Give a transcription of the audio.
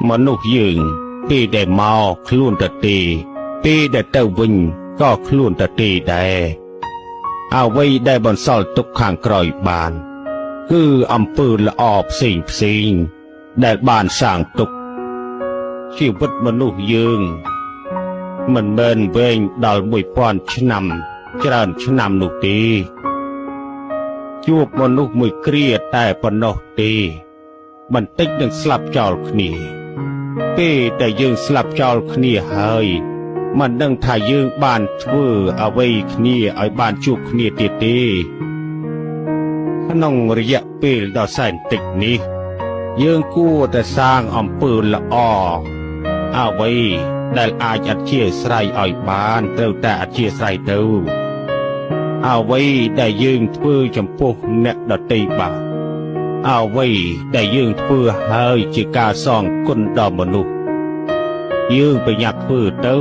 មនុស្សយើងពេលដែលមកខ្លួនតទេពេលដែលទៅវិញក៏ខ្លួនតទេដែរអ្វីដែលបន្សល់ទុកខាងក្រោយបាន គឺអំពើល្អផ្សេងផ្សេងដែលបានសាងទុកជីវិតមនុស្សយើង មិនមែនវែងដល់1000ឆ្នាំ ច្រើនឆ្នាំនោះទេជួបមនុស្សមួយគ្រាតែប៉ុណ្ណោះទេ បន្តិចនឹងស្លាប់ចោលគ្នា ពេលដែលយើងស្លាប់ចោលគ្នាហើយមិនដឹងថាយើងបានធ្វើអ្វីគ្នាឲ្យបានជួបគ្នាទៀតទេ ក្នុងរយៈពេលដ៏សែនតិចនេះ យើងគួរតែសាងអំពើល្អអ្វីដែលអាចអធ្យាស្រ័យឲ្យបានត្រូវតែអធ្យាស្រ័យទៅអ្វីដែលយើងធ្វើចំពោះអ្នកដទៃបាទអ្វីដែលយើងធ្វើហើយជាការសងគុណដល់មនុស្សយើងប្រញាប់ធ្វើទៅ